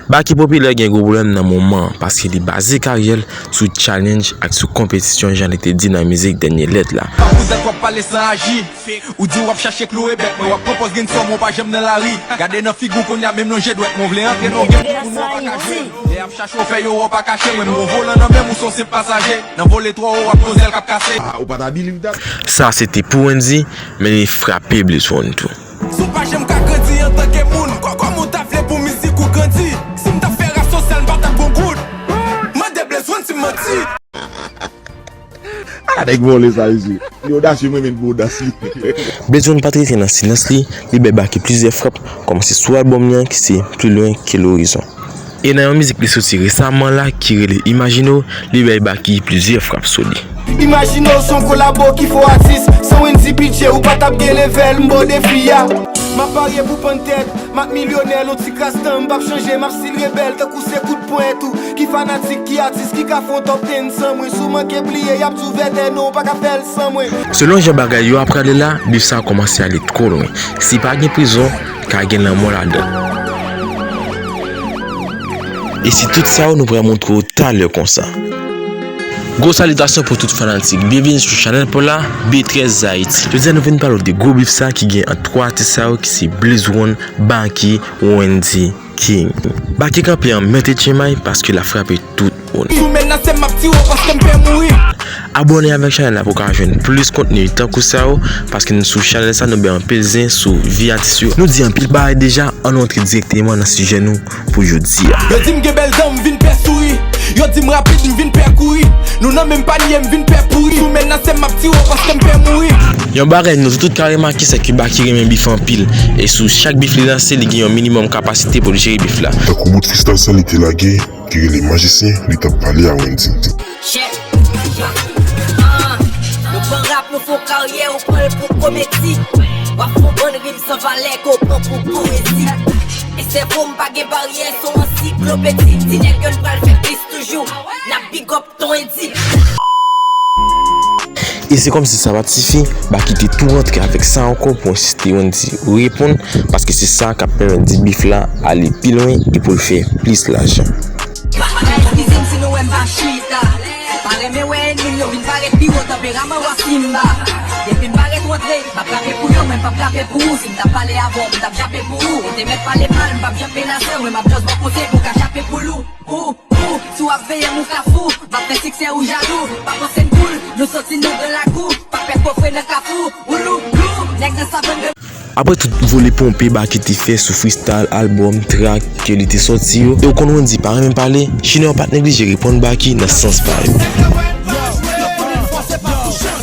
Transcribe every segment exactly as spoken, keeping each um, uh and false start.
Baky popilè gen gwo pwoblèm nan moman an, paske li baze karyè l sou challenge ak sou konpetisyon, jan li te di nan mizik Dènye Lèt la. Kouzèt w ap pale san aji. Ou di w ap chache klou e bèt mwen, w ap pran pòz gen sòm, ou pa janm nan lari. Gade nan figi w kounye a, menm lonje dwèt mwen, w vle antre nan yon gèt moun w pa ka jwe. Lè y ap chache w fè yo wè w pa kache, mwen m gon volan nan men m, ou se yon senp pasaje. Nan vole twò wo, w ap gon zèl k ap kase. Ah, ou pa ta believe that? Sa se te pou Wendyy, men li frape Blaze One tou. Si w pa janm ka grandi antanke moun, kò-, kòman w ta vle pou mizik ou grandi? Si m ta fè rap sosyal, m pa t ap gon goud. Mande Blaze One si m manti. A, nèg vòlè sa, mesye. Li odasye, mwen menm pou odas li. Blaze One pa t rete nan silans li, li bay Baky plizyè frap, kòmanse sou albòm li an ki se Plus loin que l'horizon. E nan yon mizik li soti resaman la ki rele Imagine w, li bay Baky plizyè frap solid. Imagine w se yon kolabo ki fè w atis, san Wendyy P J ou pa t ap gen level, m ba w defi a. M ap parye pou pann tèt, m ap milyonè, yon ti kras tan, m p ap chanje, m ap still rebèl, tankou se kout pwen tou. Ki fanatik, ki atis ki ka fè yon top ten san mwen? Si w manke bliye, y ap di w vètè, non, w pa ka fè l san mwen. Selon jan bagay yo ap prale la, bif sa a kòmanse ale twò lwen. Si pa gen prizon, ka gen lanmò ladan. E si tout sa yo nou pral montre w talè konsa. Gwo salitasyon pou tout fanatik. Byenvini sou chanèl pa w la, B trèz Haiti. Jodi a nou vin pale w de gwo bif sa ki gen ant twa atis sa yo ki se Blaze One, Baky, Wendyy, King. Baky kanpe an mèt e tchenmay paske l ap frape tout moun. Si w menase m, m ap tire w paske m pè mouri. Abòne avèk chanèl la pou w ka jwenn plis kontni tankou sa yo, paske nou sou chanèl sa nou bay anpil zen sou vi atis yo. Nou di anpil bagay deja, ann nou antre dirèkteman nan sijè nou pou jodi a. Yo di m gen bèl dan, m vin pè souri. Yo di m rapid, m vin pè kouri. Nou nan menm panye, m vin pè pouri. Si w menase m, m ap tire w paske m pè mouri. Yon bagay nou tout ka remake, se ke Baky renmen bif anpil. E sou chak bif li lanse, li gen yon minimòm kapasite pou l jere bif la. Tankou bout freestyle sa li te lage, ki rele Majisyen, li t ap pale a Wendyy. Chèf. Ah, nou pran rap, nou fè karyè, ou pran l pou komedi. W ap fè yon bann rim san valè, ke w pran pou powezi. E sèvo m pa gen baryè, se yon ansiklopedi. Ti nèg yo n pral fè plis toujou. N ap big up Ton Wendyy. E se kòmsi sa pa t sifi, Baky te tou rantre avèk sa ankò pou ensiste Wendyy reponn, paske se sa k ap pèmèt di bif la ale pi lwen e pou l fè plis lajan. Eskize m si nou wè m pa chita. Pa renmen wè ènmi m yo vin parèt pi wo, tanperaman w ap Simba. Depi m parèt rantre, m ap rape pou yo, mwen m p ap rape pou ou. Si m t ap pale avan w, m t ap jape pou ou. Ou te mèt pale mal, m p ap janm menase w, mwen m ap just ba w konsèy pou w ka jape pou lou. Ou, ou, si w ap veye m ou ka fou, m ap fè siksè ou jalou. Pa panse n cool, nou soti nou nan lakou. Pa pè kofre nan kafou, ou lou, lou, nèg nan savann de. Apre tout vole ponpe Baky te fè sou freestyle, albòm, track ke li te sòti yo, e w konn Wendyy pa renmen pale, Junior pa t neglije reponn Baky nan sans pa yo. Yo, yo, yo,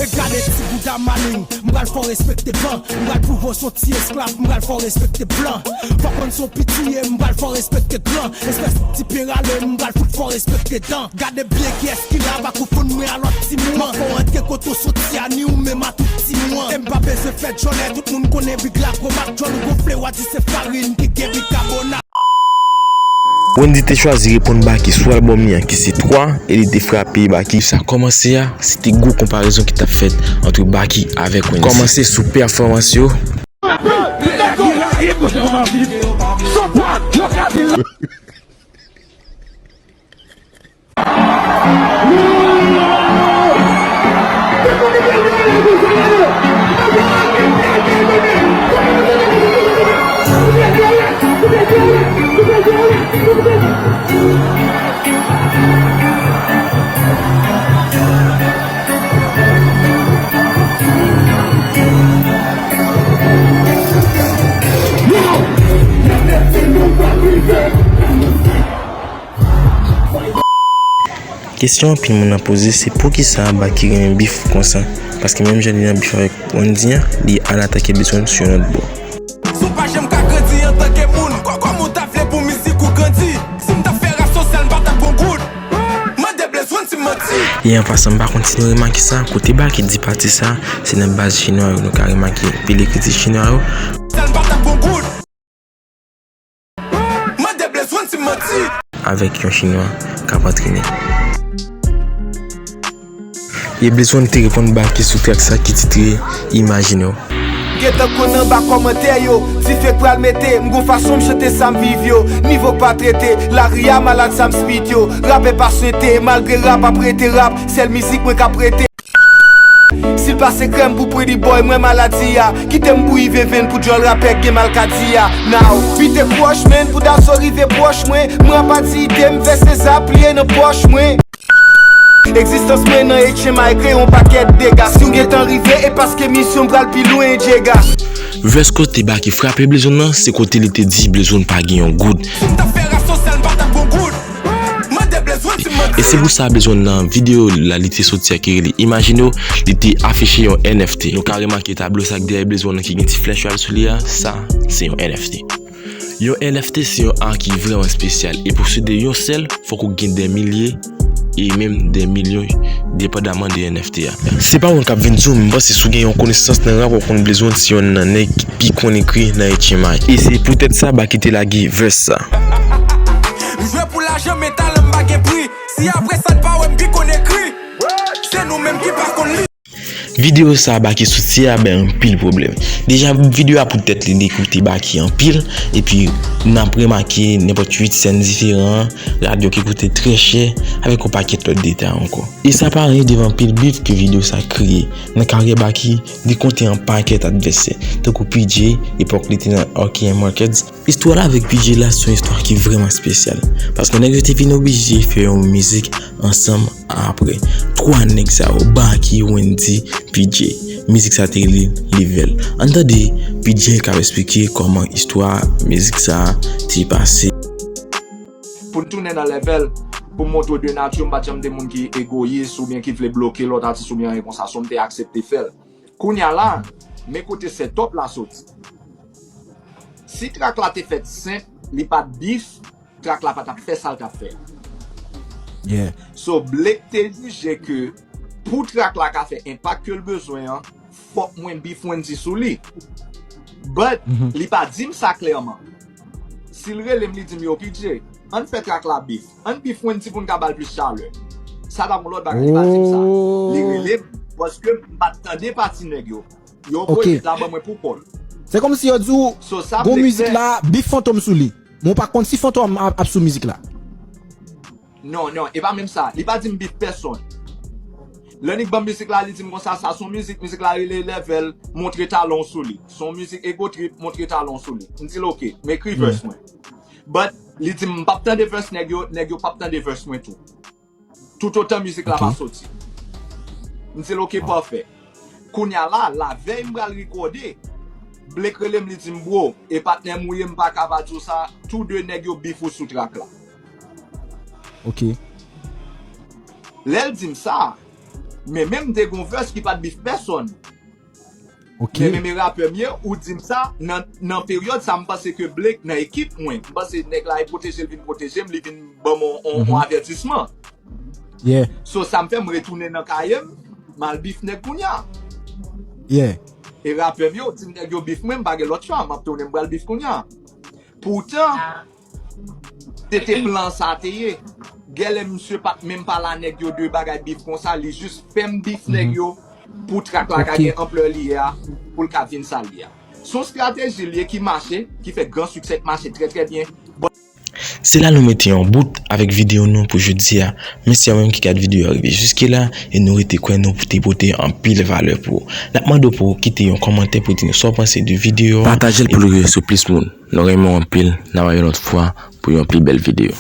e gade ti bouda Maling, m pral fè w respekte blan, m pral pwouve w se yon ti esklav, m pral fè w respekte blan. Fòk konn se yon piti ye, m pral fè w respekte gran. Espès ti pye rale, m pral fout fè w respekte dan. Gade byen kiyès ki la, pa konfonn mwen a lòt timoun. M ap fè w rantre kote w soti a, ni ou menm a tout timoun. E m pa bezwen fè djòlè, tout moun konnen big la gwo mak djòl ou gonfle, w a di se farin ki gen bikabonat. Wendyy te chwazi reponn Baky sou albòm li an ki se twa, e li te frape Baky. Sa kòmanse a, se te gwo konparezon ki t ap fèt ant Baky avèk Wendyy. Kòmanse sou pèfòmans yo. Kesyon anpil moun ap poze, se poukisa Baky renmen bif konsa? Paske menm jan li nan bif avèk Wendyy an, li al atake Blaze One sou yon lòt bò. Si w pa janm ka grandi antanke moun, kò-, kòman w ta vle pou mizik ou grandi? Si m t ap fè rap sosyal, m pa t ap gon goud. Mande Blaze One si m manti. E an pasan, m pa konn si nou remake sa, kote Baky di pati sa, se nan baz chinwa yo nou ka remake pil ekritif chinwa yo. Sosyal, m pa t ap gon goud. Mande Blaze One si m manti. Avèk yon chinwa k ap antrene. E Blaze One te reponn Baky sou track sa ki titre Imagine w. Gentan konn anba kòmantè yo, dife k pral mete, m gon fason m chante sa m viv yo. Nivo k pa trete, lari a malad sa m spit yo. Rapè pa swete, malgre rap ap rete rap, sèl mizik mwen k ap rete. Si l pa sekrè m pou pretty boy, mwen maladi a. Kite m bouyi venvenn pou djòl rapè k gen malkadi a. Now, bite kwòch menn pou daso rive pwòch mwen. Mwen apa diyite m fè se zap li ye nan pòch mwen. Egzistans mwen nan H M I kreye yon pakèt dega. Si w gentan rive, e paske misyon m pral pi lwen, Jega. Vès kote Baky frape Blezon nan, se kote li te di Blezon pa gen yon goud. Si m t ap fè rap sosyal, m pa t ap gon goud. Mande Blezon si m manti. E se pou sa Blezon nan videyo la li te soti a ki rele Imajine w, li te afiche yon N F T. Nou ka remake tablo sa k dèyè Blezon nan ki gen ti flèch yo sou li a, sa se yon N F T. Yon N F T se yon art ki vrèman espesyal, e posede yon sèl, fòk ou gen dè milye e menm dè milyon, depandaman de N F T a. Se pa mwen k ap vin di w, m panse si w gen yon konesans nan rap, w ap konn Blezon se yonn nan nèg ki pi konn ekri nan H M I. E se poutèt sa Baky te lage vès sa. M jwe pou lajan, men talan m pa gen pri. Si apre sa n pa wè m pi konn ekri, se nou menm ki pa konn li. Videyo sa Baky soti a bay anpil pwoblèm. Deja videyo a pou tèt li, li koute Baky anpil, epi n ap remake nenpòt uit sèn diferan, radyo ki koute trè chè, avèk yon pakèt lòt detay ankò. E sa pa anyen devan anpil bif ke videyo sa kreye. Nan karyè Baky, li konte yon pakèt advèsè, tankou P J, epòk li te nan R K M Records. Istwa la avèk P J la se yon istwa ki vrèman espesyal, paske nèg yo te vin oblije fè yon mizik ansanm apre. Twa nèg sa yo, Baky, Wendy, P J. Mizik sa te rele Level. Ann tande P J k ap eksplike kòman istwa mizik sa te pase. Pou n tounen nan Level, pou m montre w de nati m pa t janm de moun ki egoyis oubyen ki vle bloke lòt atis oubyen anyen konsa, so m te aksepte fè l. Kounye a la, men kote setup la soti. Si trak la te fèt senp, li pa t bif, trak la pa t ap fè sa l t ap fè a. Yeah. So, Blake te jije ke pou trak la ka fè enpak ke l bezwen an, fòk mwen bif Wendy sou li. But, li pa di m sa klèman. Si l rele m, li di m, yo, P J, ann fè trak la bif. Ann bif Wendy pou n ka ba l plis chalè. Sa t ap yon lòt bagay, li pa di m sa. Li rele m, paske m pa t tande pati nèg yo. Yo voye bit la ban mwen pou kò l. Se kòmsi yo di w, So, sa gon Blake mizik fè. La, bif Fantom sou li. Men w pa konn si Fantom ap, ap sou mizik la. Non, non, e pa menm sa. Li pa di m bif pèsonn. Lè nèg ban m mizik la, li di m konsa, sa se yon mizik, mizik la rele Level, montre talan w sou li. Se yon mizik ego trip, montre talan w sou li. M di l, "Ok, m ekri verse mwen." But, li di m, "M p ap tande verse nèg yo, nèg yo p ap tande verse mwen tou. Toutotan mizik la pa soti." M di l, "Ok, pafè." Kounye a la, lavèy m pral rekòde, Blake rele m, li di m, "Bro, e patnè m ou ye, m pa ka pa di w sa, tou de nèg yo bif ou sou trak la." Ok. Lè l di m sa, men menm m te gon verse ki pa t bif pèsonn. Ok. Men menm rapè m ye, ou di m sa, nan, nan peryòd sa, m panse ke Blake nan ekip mwen. M panse nèg la e pwoteje l vin pwoteje m, li vin ban m on, on, on avètisman. Yeah. So, sa m fè, m retounen nan kay m, m al bif nèg kounye a. Yeah. E rapè m yo, di m nèg yo bif mwen, m pa gen lòt chwa, m ap tounen, m pral bif kounye a. Poutan, se te plan sa te ye. Genlè misye pa t menm pale a nèg yo de bagay bif konsa, li jis fè m bif nèg yo pou trak la ka gen anplè li ye a, pou l ka vin sa l ye a. Se yon estrateji l ye ki mache, ki fè gran siksè, k mache trè trè byen. Se la nou mete yon bout avèk videyo nou pou jodi a. Mèsi a ou menm ki gad videyo a rive jiske la e nou rete kwè nou te pote anpil valè pou ou. N ap mande w pou w kite yon kòmantè pou di nou sa w panse de videyo a. Pataje l pou l rive sou plis moun. Nou renmen w anpil, n a wè yon lòt fwa pou yon pi bèl videyo.